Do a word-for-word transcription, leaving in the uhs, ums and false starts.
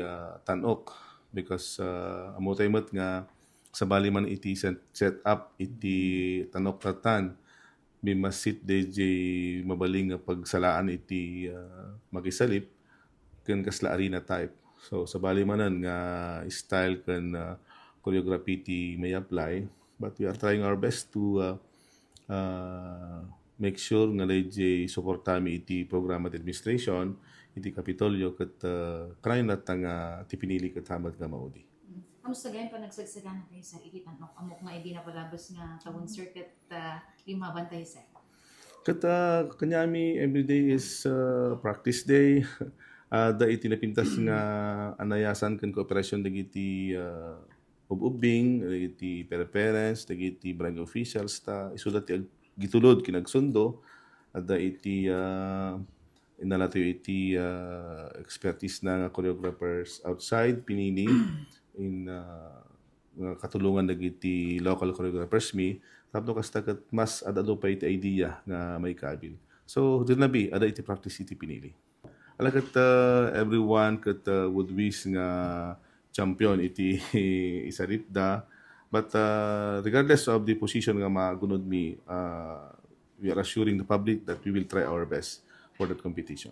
ah, tan-ok, because, ah, ammotay met nga sabali man iti set, set up iti tan-ok tatan, bimmassit daydiay mabalin nga pagsalaan iti, ah, makisalip ken kasla arena type. So, sabali manen nga style ken, ah, choreography ti mai-apply, but we are trying our best to, ah, ah, make sure nga daydiay suportami iti programa ti administration, iti Kapitolyo, ket, ah, kanayon latta nga ti pinili ket hamat nga maudi. Kamusta gayam panagsagsaganatayo, sir, iti tan-ok? Ammok nga idi napalabas nga tawen, sir, ket, ah, limmabantayo, sir. Ket, ah, kaniami, every day is, ah, practice day. Adda iti napintas nga anayasan ken kooperasyon dagiti, ah, ub-ubbing, dagiti parents, dagiti barangay officials, ta isuda ti ag-, gitulod ken agsundo. Adda iti, ah, innalatayo iti, ah, expertise na nga choreographers outside pinili in, ah, nga katulongan dagiti local choreographers mi, tapno kasta ket mas ad-adu pay iti idea nga maikabil. So, dirna bi, adda iti practice iti pinili. Ala ket, ah, everyone ket, ah, would wish nga champion iti isalipda. But, ah, regardless of the position nga magunod mi, ah, we are assuring the public that we will try our best for that competition.